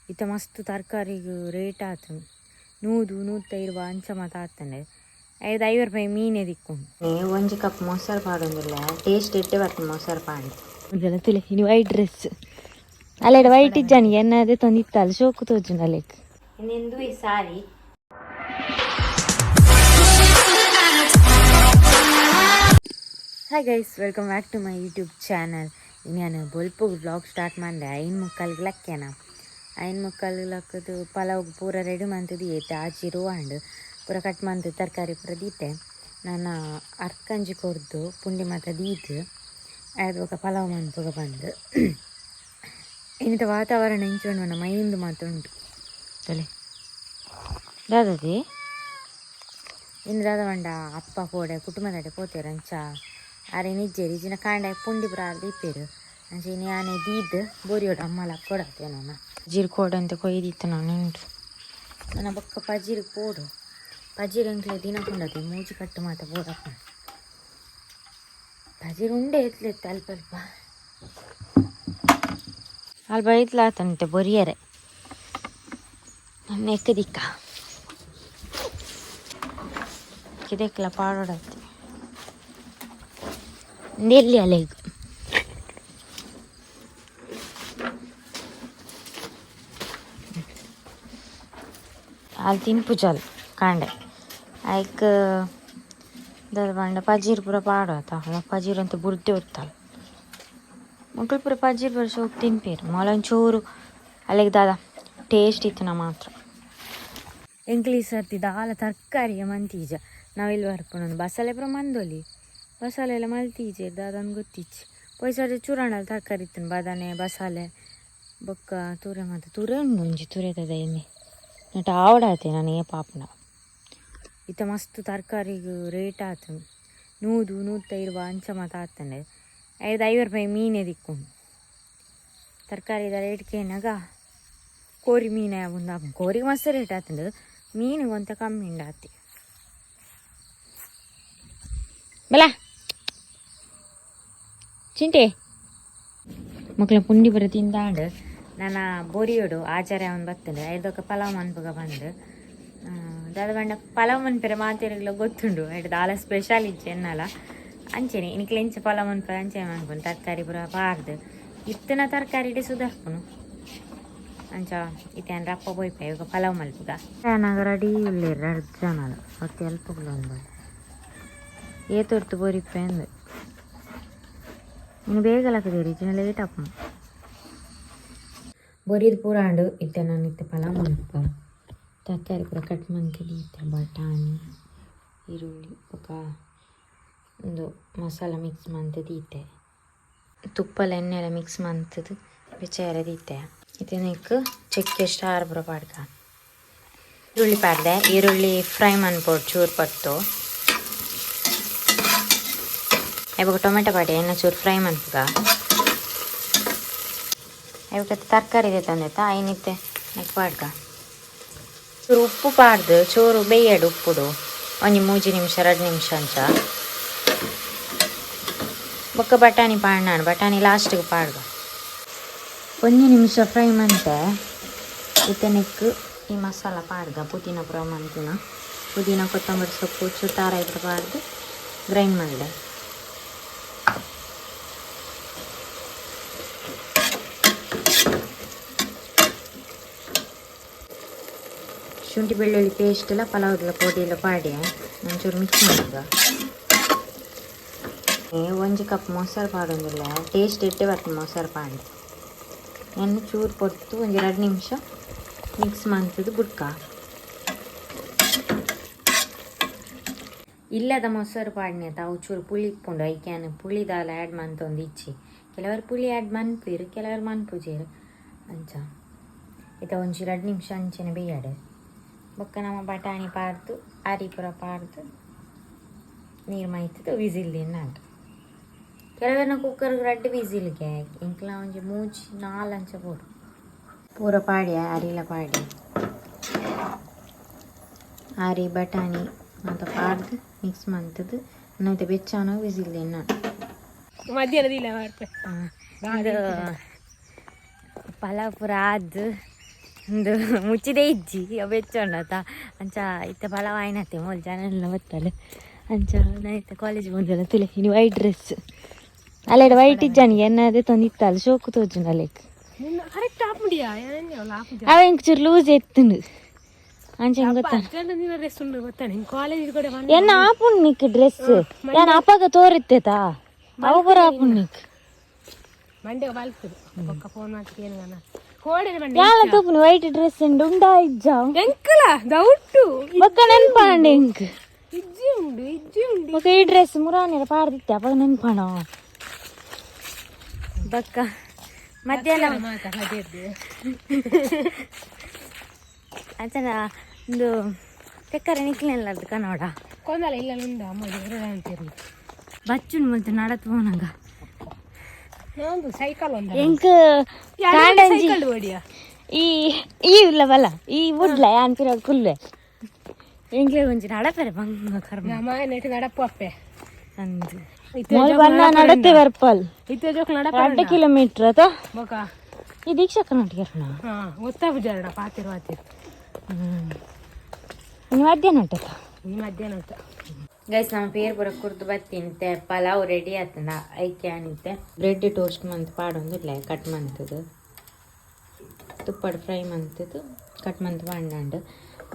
ಇತ್ತೆ ಮಸ್ತ್ ತರಕಾರಿಗ್ ರೇಟ್ ಆತುಂಡು 100 150 ಅಂಚ ಮಾತ ಆತುಂಡು 50 ರೂಪಾಯಿ ಮೀನೆ ದಿಕ್ಕುಂಡು. ಒಂಜಿ ಕಪ್ ಮೊಸರು ಪಾಡೊಂದಿಲ್ಲ ಟೇಸ್ಟ್ ಎಡ್ಡೆ ಬರ್ಪುಂಡು ಮೊಸರು ಪಾಂಡ್. ಒಂದೆಲ್ಲ ತುಲೆ ಇನಿ ವೈಟ್ ಡ್ರೆಸ್ ಅಲ್ಲೆಡ ವೈಟ್ ಇಜ್ಜಾನಿ ಎನ್ನ ಅದೇ ತಂದಿತ್ತಲ್ಲ ಶೋಕು ತೋಜುಂಡು ಅಲೆಕ್. ಇನ್ನೆಂದು ಈ ಸಾರಿ. Hi guys, welcome back to my YouTube channel. ನಾನು ಬೊಲ್ಪುಗ್ ವ್ಲಾಗ್ ಸ್ಟಾರ್ಟ್ ಮಾಡಿದೆ 5:45 ಲಕ್ಕೇನ. 5:45 ಲಕ್ಕದು ಪಲಾವ್ ಪೂರ ರೆಡಿ ಮಂತುದು ಏತೆ ಆಚಿ ಆಂಡ್ ಪೂರ ಕಟ್ ಮಂತು ತರಕಾರಿ ಪೂರ ದೀತೆ. ನಾನು ಅರ್ಕಂಜಿ ಕೊರ್ದು ಪುಂಡಿ ಮಾತ ದೀತ್ ಆಯ್ದು ಬೊಕ ಪಲಾವ್ ಮನ್ಪುಗ ಬಂದು. ಇನ್ನಿತ ವಾತಾವರಣ ಇಂಚ ಉಂಡು ಮೈಂದು ಮಾತ ಉಂಟು ತಲೆ ದಾದದಿ. ಇನ್ನು ದಾದ ಪಂಡ ಅಪ್ಪ ಪೋಡೆ ಕುಟುಂಬದಡೆ ಪೋತೇರು ಅಂಚ ಆರೆ ನಿಜ್ಜೆರ್ ಇಜ್ಜಿಂಡ ಕಾಂಡೆ ಪುಂಡಿ ಪೂರ ಆರ್ ದೀಪೆರ್. ಅಂಚ ಇನಿ ಆನೆ ದೀದ್ ಬೋರಿಯೋಡು ಅಮ್ಮ ಲಕ್ಕೊಡಾತೆ. ನಾನು ಪಜಿರ್ ಕೋಡಂತೆ ಕೊಯ್ದಿತ್ತು ನಾನು ಉಂಟು ನನ್ನ ಬೊಕ್ಕ ಪಜಿರ್ ಪೋಡು. ಪಜಿರ್ ಎಂಕ್ಲೆ ದಿನ ಪುಂಡತೆ ಮೂಜಿ ಕಟ್ಟು ಮಾತ ಬೋಡಪ್ಪ. ಪಜಿರ್ ಉಂಡೆ ಎತ್ಲೆತ್ತು ಅಲ್ಪ ಅಲ್ಪ ಅಲ್ಪ ಐತ್ಲಾತಂತೆ ಬೊರಿಯರೆ ನನ್ನ ಎಕ್ಕ ದಿಕ್ಕ ಕಿದೆಕ್ಲ ಪಾಡೋಡತ್ತೆ ಎಲ್ಲಿ ಅಲೆಗ್ ಅಲ್ಲಿ ತಿನ್ಪುಜಲ್ ಕಾಂಡೆ ಐಕ್ ದಾದ ಪಂಡ ಪಜೀರ್ ಪೂರ ಪಾಡಾತ. ಪಜೀರ್ ಅಂತ ಬುರ್ದೆ ಉತ್ತಾಲ ಮೊಕುಲು ಪೂರ ಪಜೀರ್ ಪೂರ ಶೋಕ್ ತಿನ್ಪೇರು. ಮೊಲೊಂಚೂರು ಅಲ್ಲಿಗೆ ದಾದ ಟೇಸ್ಟ್ ಇತ್ತು ನಾ ಮಾತ್ರ. ಎಂಕ್ಲು ಈ ಸರ್ತಿ ದಾಲ ತರಕಾರಿಯ ಮಂತೀಜ ನಾವಿಲ್ಲಿ ಬರ್ಪುನೊಂದು ಬಸಳೆ ಪೂರ ಮಂದೊಲಿ ಬಸಾಲೆ ಎಲ್ಲ ಮಲ್ತೀಜೆ ದಾದನ್ ಗೊತ್ತಿಚ್ಚಿ. ಪೋಯಿ ಸರ್ತಿ ಚೂರಾಂಡಲ ತರಕಾರಿ ಇತ್ತು, ಬದನೆ ಬಸಾಲೆ ಬೊಕ್ಕ ತೂರೆ ಮಾತ ತುರೆ ಉಂಡು. ಒಂಜಿ ತುರೆತದ ಎಣ್ಣೆ ನೆಟ್ ಆವಡಾತೆ ನಾನು ಏ ಪಾಪುಂಡ. ಇತ್ತೆ ಮಸ್ತ್ ತರಕಾರಿಗ್ ರೇಟ್ ಆತುಂಡು 100 150 ಅಂಚ ಮಾತ ಆತುಂಡು. 50 ರೂಪಾಯಿ ಮೀನೆ ದಿಕ್ಕುಂಡು. ತರಕಾರಿದ ರೇಟ್ ಕೇನಗ ಕೋರಿ ಮೀನೆ ಒಂದು ಕೋರಿಗೆ ಮಸ್ತ್ ರೇಟ್ ಆತುಂಡು, ಮೀನಿಗೆ ಒಂತ ಕಮ್ಮಿ ಉಂಡು ಆತಿ. ಬಲ ಚಿಂಟೆ ಮಕ್ಕಳ ಪುಂಡಿ ಬರ ತಿಂದಾಂಡು. ನನ್ನ ಬೊರಿಯೋಡು ಆಚಾರ್ಯ ಅವನು ಬತ್ತಂಡು ಐದೊಕ್ಕ ಪಲಾವ್ ಮನ್ಪುಗ ಬಂದು. ದಾದ ಪಂಡ ಪಲಾವ್ ಮನ್ಪೆರೆ ಮಾತೆರೆಗ್ಲ ಗೊತ್ತುಂಡು, ಐಟ್ ದಾಲ ಸ್ಪೆಷಲ್ ಇಜ್ಜಿ ಎನ್ನಲ. ಅಂಚೆನೆ ಇನಿಕ್ಲೆ ಇಂಚ ಪಲಾವ್ ಮನ್ಪೆ ಅಂಚೆ ಮನ್ಪುನು. ತರಕಾರಿ ಪೂರ ಪಾರ್ದು ಇತ್ತಿನ ತರಕಾರಿ ಸುಧಾರ್ಪುನು ಅಂಚ. ಇತ್ತೆ ರಪ್ಪ ಪೋಯ್ಪೆ ಇವಾಗ ಪಲಾವ್ ಮಲ್ಪುಗ. ನಾಗ ರೆಡಿ ಉಲ್ಲೇರು ರಡ್ಡ್ ಜನಲ ಒತ್ತಿ ಅಲ್ಪಗುಲು ಒಂದು ಏತೊರ್ತು ಬೊರಿಪ್ಪೆ ಅಂದು. ಇನ್ನು ಬೇಗ ಲಕ್ಕದೇರಿ ಇಜ್ಜಿಂಡ ಲೇಟ್ ಆಪುಂಡು. ಬೊರಿದ್ ಪೂರ ಆಂಡ್. ಇತ್ತೆ ನಾನು ಇತ್ತೆ ಪಲಾವ್ ಮನ್ಪ ತರಕಾರಿ ಪೂರ ಕಟ್ ಮಂತುದು ಇತ್ತೆ ಬಟಾಣಿ ಈರುಳ್ಳಿ ಬೊಕ ಉಂದು ಮಸಾಲ ಮಿಕ್ಸ್ ಮಂತುದು ಇತ್ತೆ ತುಪ್ಪಲ ಎಣ್ಣೆಲ ಮಿಕ್ಸ್ ಮಂತುದು ಬೆಚ್ಚ ದೀತೆ. ಇತ್ತೆ ನೆಕ್ಕ್ ಚಕ್ಕೆ ಸ್ಟಾರ್ ಪೂರ ಪಾಡ್ಕ ಈರುಳ್ಳಿ ಪಾಡ್ದೆ. ಈರುಳ್ಳಿ ಫ್ರೈ ಮನ್ಪೊಡು ಚೂರು ಪತ್ತು. ಬೊಕ ಟೊಮೆಟೊ ಪಾಡಿ ಎಣ್ಣೆ ಚೂರು ಫ್ರೈ ಮನ್ಪುಗ. ಬೊಕ ತರಕಾರಿ ತಂದೆತ ಐನಿತ್ತೆ ನೆಕ್ ಪಾಡ್ಕ. ಚೂರು ಉಪ್ಪು ಪಾಡ್ದು ಚೂರು ಬೇಯಡು ಉಪ್ಪುಡು ಒಂಜಿ 3 ನಿಮಿಷ 2 ನಿಮಿಷ ಅಂಚ. ಬೊಕ್ಕ ಬಟಾಣಿ ಪಾಡ್ನಾನು, ಬಟಾಣಿ ಲಾಸ್ಟಿಗೆ ಪಾಡ್ಗ. ಒಂಜಿ ನಿಮಿಷ ಫ್ರೈ ಮಂತೆ. ಇತ್ತೆ ನೆಕ್ಕ್ ಈ ಮಸಾಲ ಪಾಡ್ಗ, ಪುದೀನ ಪೂರ ಮಂತಿನ ಪುದೀನ ಕೊತ್ತಂಬರಿ ಸೊಪ್ಪು ಚೂರು ತಾರಾಯಿ ಪೂರ ಪಾಡ್ದು ಗ್ರೈಂಡ್ ಮಾಡಿದೆ. ಶುಂಠಿ ಬೆಳ್ಳುಳ್ಳಿ ಪೇಸ್ಟ್ ಎಲ್ಲ ಪಲಾವ್ದೆಲ್ಲ ಪೊಡಿ ಎಲ್ಲ ಪಾಡಿ ಒಂಚೂರು ಮಿಕ್ಸ್ ಮಾಡುವ. ಒಂಜಿ ಕಪ್ ಮೊಸರು ಪಾಡೊಂದಿಲ್ಲ ಟೇಸ್ಟ್ ಎಡ್ಡೆ ಬರ್ಪುಂಡು ಮೊಸರು ಪಾಂಡ್. ಎಣ್ಣೆ ಚೂರು ಪೊರ್ತು ಒಂಜಿ 2 ನಿಮಿಷ ಮಿಕ್ಸ್ ಮಂತುದು ಬುಡ್ಕ. ಇಲ್ಲದ ಮೊಸರು ಪಾಡ್ನೆ ಅವು ಚೂರು ಪುಳಿ ಇಪ್ಪುಂಡು. ಐಕ್ಯಾನ್ ಪುಳಿ ದಾಲ ಆ್ಯಡ್ ಮಂತೊಂದು ಇಜ್ಜಿ. ಕೆಲವರು ಪುಳಿ ಆ್ಯಡ್ ಮನ್ಪುವೆರ್, ಕೆಲವರು ಮನ್ಪುಜೆರ್ ಅಂಚ. ಇತ್ತೆ ಒಂಜಿ 2 ನಿಮಿಷ ಅಂಚನೆ ಬೇಯಡ್. ಬೊಕ್ಕ ನಮ್ಮ ಬಟಾಣಿ ಪಾಡ್ದು ಅರಿ ಪೂರ ಪಾಡ್ದು ನೀರು ಮೈತುದು ವಿಸಿಲ್ ದಿನ್ನಾಂಡ್. ಕೆಲವೆರ್ನ ಕುಕ್ಕರ್ಗ್ ರಡ್ಡ್ ವಿಸಿಲ್ಗೆ, ಎಂಕ್ಲ ಒಂಜಿ 3 4 ಅಂಚ ಬೋಡು. ಪೂರ ಪಾಡ್ಯ ಅರಿಲ ಪಾಡ್ಯ ಅರಿ ಬಟಾಣಿ ಮಾತ ಪಾಡ್ದು ಮಿಕ್ಸ್ ಮಂತುದು ನೈತೆ ಬೆಚ್ಚಾನ ವಿಸಿಲ್ ದಿನ್ನಾಂಡ್. ಮಧ್ಯಾಹ್ನದ ಮಾಡ್ತೆ. ಇದು ಪಲಾವ್ ಪೂರ ಆದ್ ಇಂದು ಮುಚ್ಚಿದೆ ಇಜ್ಜಿ ಬೆಚ್ಚೊಂಡತ ಅಂಚ ಇತ್ತೆ ಬಲವಾಯಿನತ್ತೆ ಮೋಲ್ ಜನ ಎಲ್ಲ ಬತ್ತಲ್ಲ. ಅಂಚ ನಾ ಇತ್ತೆ ಕಾಲೇಜ್ ಬಂದಲ್ಲ ತುಲೆ ಇನ್ನು ವೈಟ್ ಡ್ರೆಸ್ ಅಲ್ಲೆಡ್ ವೈಟ್ ಇಜ್ಜಾನಿಗೆ ಎನ್ನದೇ ತಂದಿತ್ತಲ್ಲ ಶೋಕು ತೋಜುಂಡು ಅಲೆಕ್. ನಿನ್ನ ಕರೆಕ್ಟ್ ಆಪುಂಡಿಯಾ ಏನ್ ಆಪುಜ. ಅವ ಎಂಕ್ ಚೂರು ಲೂಸ್ ಎತ್ತುಂಡು ಅಂಚ ಹೆಂಗ್ ಗೊತ್ತಾ? ಅರ್ಜೆಂಟ್ ನಿನ್ನ ಡ್ರೆಸ್ ಉಂಡು ಗೊತ್ತಾನೆ ಹಿಂಗೆ ಕಾಲೇಜ್ ಕೂಡ. ಎನ್ನ ಆಪುಂಡು ನಿಕ್ ಡ್ರೆಸ್ ಯಾನ್ ಅಪ್ಪಗ ತೋರಿತ್ತೆತಾ ಅವು ಪೂರ ಆಪುಂಡು ನಿಕ್. ಮಂಡೆ ಬಲ್ತದೆ ಬೊಕ್ಕ ಫೋನ್ ಮಾಡ್ತೀನಿ ಏನು ಕೋಡೆ ಮಂಡೆ. ಯಾಲ ತೂಪುನು ವೈಟ್ ಡ್ರೆಸ್ ಉಂಡು ಉಂಡಾ ಇಜ್ಜ? ಎಂಕಲ ದೌಟು. ಬೊಕ್ಕ ನೆನ್ಪಾಂಡೆ ಎಂಕ್. ಇಜ್ಜಿ ಉಂಡು, ಇಜ್ಜಿ ಉಂಡು. ಬೊಕ್ಕ ಈ ಡ್ರೆಸ್ ಮುರಾನಿರ ಪಾಡ್ದಿತ್ತೆ ಅಪಗ ನೆನ್ಪಾಣ. ಬೊಕ್ಕ ಮಧ್ಯಾಹ್ನ ಮಾತಾ ಅದೇ. ಅಂಚನ ಒಂದು ತೆಕ್ಕರೆ ನಿಕ್ಲೆಲ್ಲ ಕನ್ನಡ. ಕೊಂದಲ ಇಲ್ಲ ಉಂಡು ಅಮ್ಮ ದೇವ್ರ ಅಂತೀರಿ. ಬಚ್ಚುನ್ ಮುಲ್ತು ನಡತ್ ಪೋನಗ. ನಂದು ಸೈಕಲ್ ಒಂದು. ಎಂಕ್ ಕಾಂಡಂಜಿ. ಸೈಕಲ್ ಓಡಿಯ. ಈ ಈ ಇಲ್ಲ ಬಲ ಈ ಬುಡ್ಲ ಯಾನ್ ಪಿರ ಕುಲ್ಲೆ ಎಂಕ್ಲೆ ಒಂಜಿ ನಡಪೆರೆ ಬಂಗ ಕರ್ಮ. ನಮ್ಮ ನೆಟ್ ನಡಪು ಅಪ್ಪೆ. ಅಂದು ಇತ್ತೆ ಮೋಲ್ ಬಣ್ಣ ನಡತೆ ಬರ್ಪಲ್. ಇತ್ತೆ ಜೋಕ್ ನಡಪ. 2 ಕಿಲೋಮೀಟರ್ ಅತ. ಬೊಕ ಈ ದೀಕ್ಷಾ ಕರ್ನಾಟಕ. ಹಾ ಗೊತ್ತಾ ಪೂಜಾರಡ ಪಾತಿರು ಪಾತಿರು. ಹ್ಮ್ ಮಧ್ಯಾಹ್ನ ಉಂಟತ್ತ. ಈ ಮಧ್ಯಾಹ್ನ ಊಟ. ಗೈಸ್, ನಮ್ಮ ಪೇರ್ ಪೂರ ಕುರ್ದು ಬತ್ತೀನಿ. ಪಲಾವ್ ರೆಡಿ ಆತಂಡ ಐಕೆ ಆನಿತ್ತೆ ಬ್ರೆಡ್ ಟೋಸ್ಟ್ ಮಂತ್ ಪಾಡೊಂದಿಲ್ಲ ಕಟ್ ಮಂತದು ತುಪ್ಪಡ್ ಫ್ರೈ ಮಂತದು ಕಟ್ ಮಂತ್ ಪಾಂಡಂಡು.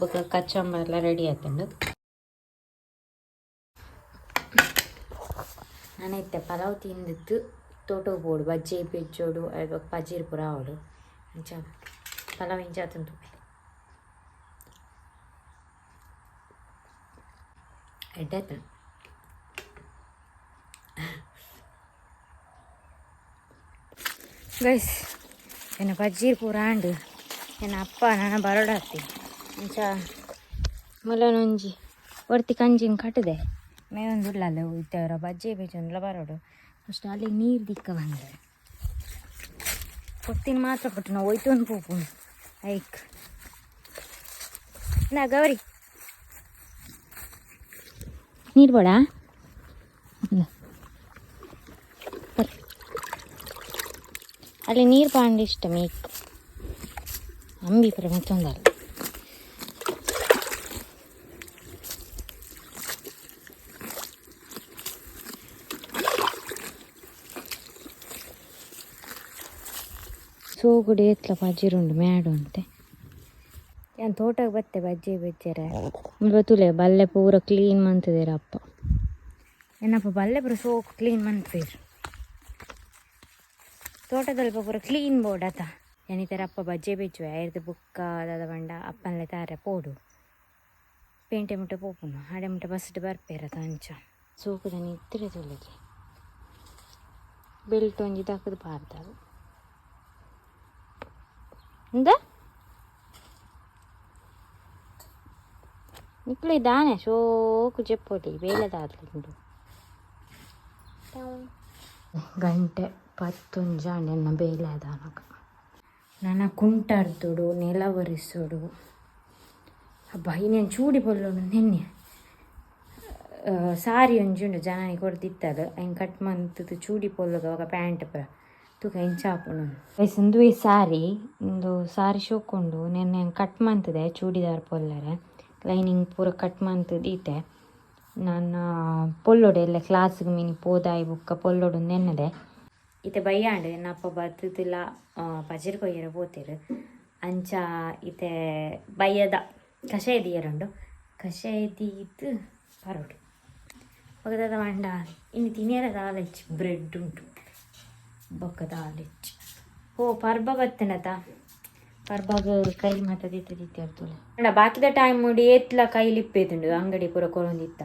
ಬೊಕ್ಕ ಕಚಂಬರ್ಲ ರೆಡಿ ಆತಂಡು. ನಾನು ಇತ್ತೆ ಪಲಾವ್ ತಿಂದಿತ್ತು ತೋಟಕ್ಕೆ ಪೋಡು ಬಜ್ಜಿ ಬೆಜ್ಜೋಡು ಬೊಕ್ಕ ಪಜೀರ್ ಪೂರ ಆವಡು. ಅಂಚ ಪಲಾವ್ ಇಂಚ ಆತಂತು ಎಡ್ಡೆ ಆತಂಡು. ಗೈಸ್, ಎನ್ನ ಪಜ್ಜೀರ್ ಪೂರ ಆಂಡ್. ಎನ್ನ ಅಪ್ಪ ನನ್ನ ಬರೋಡಾತಿ. ಅಂಚ ಮುಲನೊಂಜಿ ಒರ್ತಿ ಕಂಜಿನ್ ಕಟ್ಟದೆ ಮೇವೊಂದು ಉಳ್ಳಲ್ಲ ಇತ್ತವರ ಬಜ್ಜೆ ಬೇಜೊಂದುಲ ಬರೋಡು. ಫಸ್ಟ್ ಅಲ್ಲಿ ನೀರು ದಿಕ್ಕ ಬಂದೆ ಕೊಡ್ತೀನಿ ಮಾತ್ರ ಕೊಟ್ಟು ನಾವು ಹೋಯ್ತು ಪೋಪುಂಡು ಐಕ್ ನಾ ಗೌರಿ ನೀರು ಬೇಡ. ಅಲ್ಲಿ ನೀರು ಪಾಂಡ ಇಷ್ಟ ಮೇಕ್ ಅಂಬಿ ಪುರ ಮೆತ್ತೊಂದಲ್ಲ. ಸೋಗುಡು ಏತ್ಲ ಪಜಿರುಂಡು ಮ್ಯಾಡು ಅಂತೆ. ಯಾನ್ ತೋಟಕ್ಕೆ ಬತ್ತೆ ಬಜ್ಜಿ ಬೆಜ್ಜೆರೆ ಮುಲ್ಪ ತುಲೆ ಬಲ್ಲೆ ಪೂರ ಕ್ಲೀನ್ ಮಂತದೇರ ಅಪ್ಪ. ಏನಪ್ಪ ಬಲ್ಲೆ ಪೂರ ಸೋಕು ಕ್ಲೀನ್ ಮಂತ್ಪೇರು. ತೋಟದಲ್ಪ ಪೂರ ಕ್ಲೀನ್ ಬೋರ್ಡ್ ಆತ. ಏನಿತರ ಅಪ್ಪ ಬಜ್ಜೆ ಬೆಜ್ಜುವೆ ಐರ್ದು ಬುಕ್ಕ ದಾದ ಬಂಡ ಅಪ್ಪನ್ಲೆ ತಾರೆ ಪೋಡು ಪೇಂಟೆ ಮುಟ್ಟ ಪೋಪುನು ಆಡೆ ಮುಟ್ಟ ಬಸ್ಡ್ ಬರ್ಪೇರತ. ಅಂಚ ಸೋಕುದ ನಿತ್ರೆ ತುಲೆಗೆ ಬೆಲ್ಟ್ ಒಂಜಿ ದಕ್ಕದು ಪಾರ್ದಾವು ಇಂದ ನಿಕ್ಲು ದಾನೆ ಶೋಕು ಜೆಪ್ಪೊಲಿ ಬೇಲೆದಾದ್ಲುಂಡು. ಗಂಟೆ ಪತ್ತೊಂಜಾಂಡ್ ಎನ್ನ ಬೇಲೆ ಆದಾನಗ ನನ ಕುಂಟಾಡ್ದೊಡು ನೆಲ ಒರೆಸೋಡು. ಅಬ್ಬಾ, ಇನ್ನೇನು ಚೂಡಿ ಬಲ್ಲೋಡು. ನಿನ್ನೆ ಸಾರಿ ಒಂಜಿ ಉಂಡು ಜನನಿ ಕೊರ್ದಿತ್ತದು ಐನ್ ಕಟ್ ಮಂತುದು ಚೂಡಿ ಪೊಲ್ಲುಗ ಅವಾಗ ಪ್ಯಾಂಟ್ ಪೂರ ತೂಕ ಇಂಚ ಆಪುಂಡು. ಗೈಸ್, ಇಂದುವೆ ಸಾರಿ. ಇಂದು ಸಾರಿ ಶೋಕುಂಡು. ನೆನ್ನೆ ಕಟ್ ಮಂತದೆ ಚೂಡಿದಾರ್ ಪೊಲ್ಲರೆ ಲೈನಿಂಗ್ ಪೂರ ಕಟ್ ಮಂತುದು ಇತ್ತೆ ನಾನು ಪೊಲ್ಲೋಡು ಎಲ್ಲ ಕ್ಲಾಸ್ಗೆ ಮಿನಿ ಪೋದಾಯಿ ಬುಕ್ಕ ಪೊಲ್ಲೋಡು ನೆನ್ನದೆ ಇತ್ತೆ ಬಯ್ಯಾಂಡ್. ಎನ್ನ ಅಪ್ಪ ಬತ್ತುದಿಲ್ಲ ಪಜಿರ್ ಕೊಯ್ಯರ ಪೋತೆರ್. ಅಂಚ ಇತ್ತೆ ಬಯ್ಯದ ಕಷಾಯ ದೀಯರುಂಡು. ಕಷಾಯ ದೀದ್ ಪರೋಡು. ಬೊಕ ದಾದ ಪಂಡ ಇನಿ ತಿನಿಯರ ದಾಲ ಇಜ್ಜಿ. ಬ್ರೆಡ್ ಉಂಟು ಬೊಕ್ಕ ದಾಲ ಇಜ್ಜಿ. ಓ ಪರ್ಬ ಬತ್ತನತ ಪರ್ಬಗ್ ಕೈ ಮಾತ ದಿತ್ತ ದಿತ್ತ ಇರ್ತುಲೆ. ಅಂಡ ಬಾಕಿದ ಟೈಮ್ ಏತ್ಲ ಕೈಲಿ ಇಪ್ಪೇದುಂಡು ಅಂಗಡಿ ಪೂರ ಕೊರೊಂದಿತ್ತ.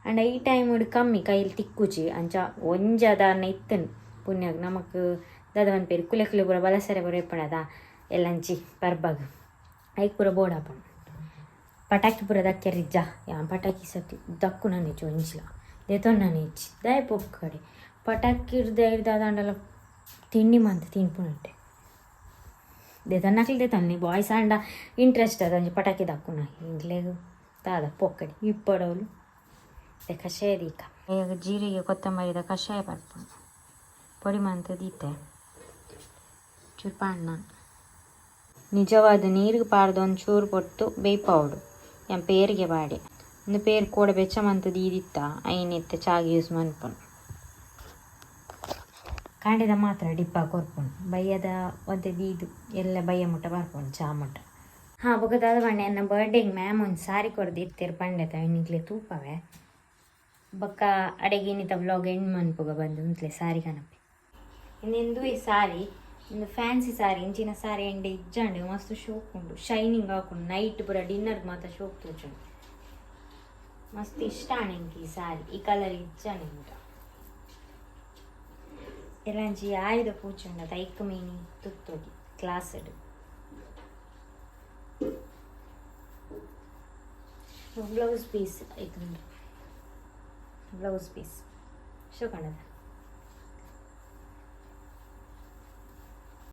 ಅಂಡ ಈ ಟೈಮ್ ಕಮ್ಮಿ ಕೈಲಿ ತಿಕ್ಕುಜಿ. ಅಂಚ ಒಂಜಿ ದಾನ ಇತ್ತನು ಪುಣ್ಯಗ್ ನಮಕ್ ದಾದ ಪನ್ಪೆರ್ ಕುಲೆ ಕುಲೆ ಪೂರ ಬಲಸರೆ ಪೂರ ಇಪ್ಪಣದ ಎಲ್ಲಂಚಿ ಪರ್ಬಗ್ ಐಕ್ ಪೂರ ಬೋಡಾಪುಂಡು. ಪಟಾಕಿ ಪೂರ ದಕ್ಕೆರಿಜ್ಜ ಯಾನ್ ಪಟಾಕಿ ಸತಿ ದಕ್ಕುನನೆ ಒಂಜಿಲ ದೆತೊನ್ನನೆ ಇಜ್ಜಿ. ದಾಯೆ ಪೊಕ್ಕಡೆ ಪಟಾಕಿ ಹಿಡ್ದು ದಾದಾಂಡಲ ತಿಂಡಿ ಮಂತ್ ತಿನ್ಪುನಟ್ಟೆ ದೆತೊನ್ನಕ್ಲು ದೆತೊನ್ನಿ. ಬಾಯ್ಸ್ ಆಂಡ ಇಂಟ್ರೆಸ್ಟ್ ಅದೊಂಜಿ ಪಟಾಕಿ ದಕ್ಕುನ. ಎಂಕ್ಲೆಗ್ ದಾದ ಪೊಕ್ಕಡೆ ಇಪ್ಪಡವ್ಲು. ಕಷಾಯ ದೀಕ. ಈಗ ಜೀರಿಗೆ ಕೊತ್ತಂಬರಿದ ಕಷಾಯ ಪರ್ಪುಂಡು ಪೊಡಿ ಮಂತ್ ದೀತೆ ಚೂರು ಪಾಂಡ್ ನಾನು. ನಿಜವಾದ್ ನೀರ್ಗ್ ಪಾಡ್ದ್ ಒಂಚೂರು ಪೊರ್ತು ಬೇಯ್ಪಾವೊಡು. ಯಾನ್ ಪೇರ್ಗೆ ಪಾಡೆ. ಉಂದು ಪೇರ್ ಕೋಡೆ ಬೆಚ್ಚ ಮಂತ್ ದೀದಿತ್ತ, ಐನ್ ಇತ್ತೆ ಚಾಗ್ ಯೂಸ್ ಮನ್ಪುನು. ಕಾಂಡೆದ ಮಾತ್ರ ಡಿಪ್ಪ ಕೊರ್ಪುನು, ಬಯ್ಯದ ಒಂತೆ ದೀದು ಎಲ್ಲ ಬಯ್ಯ ಮುಟ್ಟ ಬರ್ಪುನು ಚಾ ಮುಟ್ಟ. ಹಾಂ, ಬೊಕ ದಾದ ಪಂಡೆ, ಎನ್ನ ಬರ್ಡೇಗೆ ಮ್ಯಾಮ್ ಒಂದು ಸಾರಿ ಕೊರ್ದಿತ್ತೆರ್ ಪಂಡೆ ನಿಕ್ಲೆ ತೂಪವೆ. ಬೊಕ್ಕ ಅಡೆಗೆ ಇನ್ನಿತ ವ್ಲಾಗ್ ಎಂಡ್ ಮನ್ಪುಗ ಬಂದು ಉಂತ್ಲೆ ಸಾರಿ ಕನಪೆ. ಇಂದು ಈ ಸಾರಿ, ಇಂದು ಫ್ಯಾನ್ಸಿ ಸಾರಿ. ಇಂಚಿನ ಸಾರಿ ಎಂಡೆ ಇಜ್ಜಾಂಡ್. ಮಸ್ತ್ ಶೋಕ್ ಉಂಡು, ಶೈನಿಂಗ್ ಆಪುಂಡು. ನೈಟ್ ಪೂರ ಡಿನ್ನರ್ ಮಾತ ಶೋಕ್ ತೋಜುಂಡು. ಮಸ್ತ್ ಇಷ್ಟ ಆಂಡ್ ಎಂಕ್ ಈ ಸಾರಿ. ಈ ಕಲರ್ ಇಜ್ಜಾಂಡ್ ಎಂಕ. ಎಲ್ಲಂಜಿ ಆಯುಧ ಪೂಜೆ ಉಂಡು ಐಕ್ ಮೀನಿ ತುತ್ತೊಡಿ ಕ್ಲಾಸ್ಡ್. ಬ್ಲೌಸ್ ಪೀಸ್ ಐತುಂಡು, ಬ್ಲೌಸ್ ಪೀಸ್ ಶೋಕಂಡದ.